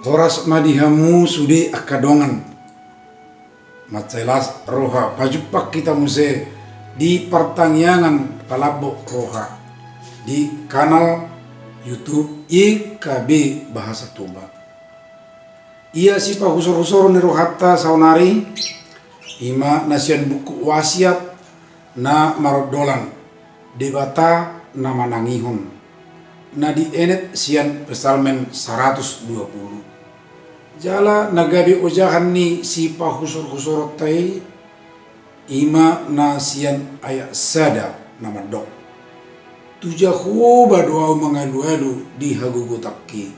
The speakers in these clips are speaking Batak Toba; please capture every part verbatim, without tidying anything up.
Horas ma di hamu sude angka dongan. Mansai las roha pajumpang hita muse di partangiangan palambok roha di kanal YouTube Y K B Bahasa Toba. Ia sipahusor-husoron ni rohanta saonari, ima na sian buku Wasiat na marondolan, Debata na manangihon, na dienet sian Psalmen saratus dua pulu. Jala na gabe ojahan ni sipahusor-husoronta i, ima na sian ayat sada na mandok: Tu Jahowa do ahu mangalu-alu di hagogotanki,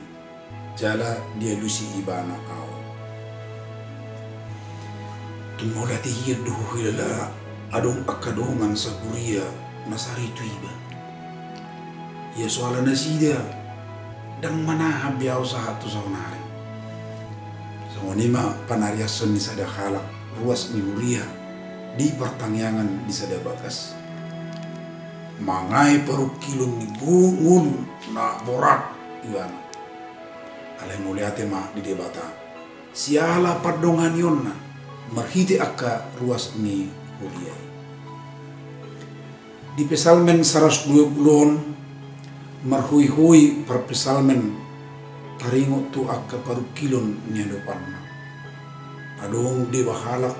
jala dialusi Ibana ahu. Tung mauliate hian do huhilala adong angka dongan sahuria na saritu iba. Ia so ala nasida, ndang manahan be ahu sahat tu saonari. Songon i ma panariashon ni sada halak ruas ni huria di partangiangan di sada bagas. Mangae parungkilon ni gu-, ngolu na borat ibana. Alai mauliate ma di Debata siala pandonganionna marhite angka ruas ni huria i. Di Psalmen saratus dua pulu on, marhoi-hoi parpsalmen taringot tu angka parungkilon ni adopanna. Adong deba halak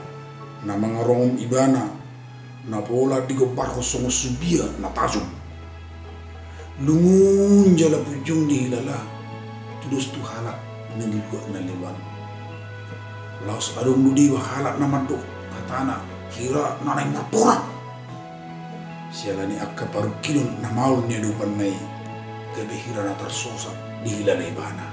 na mangarongom ibana, na pola digombarhon songon sumbia na tajom. Lungun jala punjung dihilala, tudos tu halak na di luat na leban. Laos adong do deba halak na mandok hatana hira na naeng marporang. Siala ni angka parungkilon na maol ni adopanna i, gabe hira na tarsosak dihilala ibana.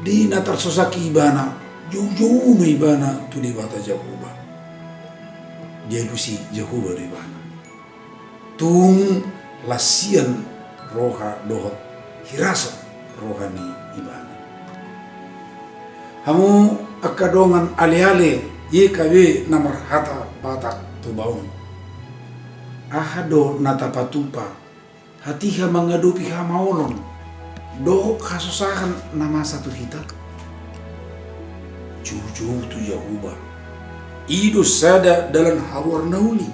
Di na tarsosak i ibana, jou-jou ma ibana tu Debata Jahowa. Dialusi Jahowa do ibana. Tung las sian roha dohot hirasot roha ni ibana. Hamu angka dongan ale-ale Y K B na marhata Batak Toba on, aha do na tapatupa hatiha mangadopi hamaolon dohot hasosahan na masa tu hita? Jou-jou tu Jahowa. I do sada dalan haruar na uli.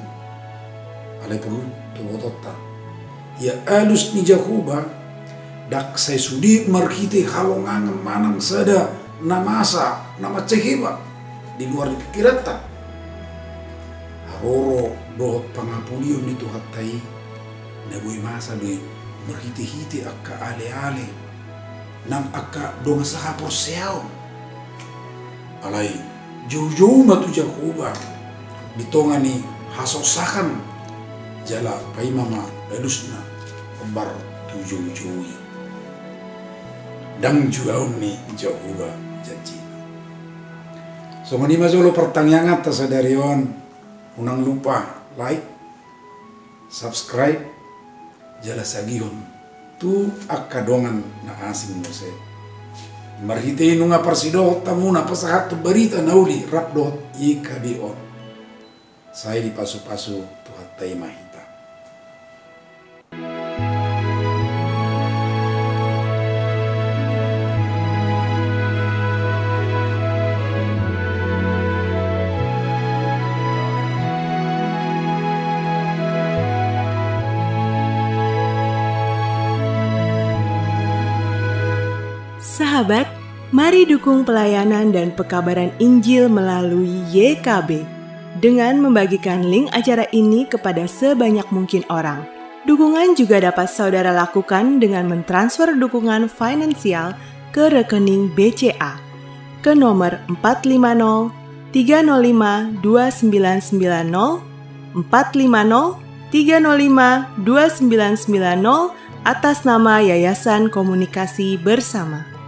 Alai porlu tu botonta, ia alus ni Jahowa ndang sai sude marhite halongangan manang sada na masa na mansai heba di luar ni pingkiranta. Haroro dohot pangapulion ni Tuhanta i na boi masa do i marhite-hite angka ale-ale nang angka dongan sahaporseaon. Alai jou-jou ma tu Jahowa di tonga ni hasosahan, jala paima ma alusna hombar tu jou-jou i. Ndang juaon ni Jahowa janjina. Songon i ma jolo partangianganta sadari on. Unang lupa like, subscribe, jala sagihon tu angka dongan na asing muse. Marhite i nunga parsidohot hamu na pasahathon barita na uli rap dohot Y K B on. Sai dipasu-pasu Tuhanta i ma hita. Sahabat, mari dukung pelayanan dan pekabaran Injil melalui Y K B dengan membagikan link acara ini kepada sebanyak mungkin orang. Dukungan juga dapat saudara lakukan dengan mentransfer dukungan finansial ke rekening B C A ke nomor empat lima nol tiga nol lima dua sembilan sembilan nol, empat lima nol tiga nol lima dua sembilan sembilan nol, atas nama Yayasan Komunikasi Bersama.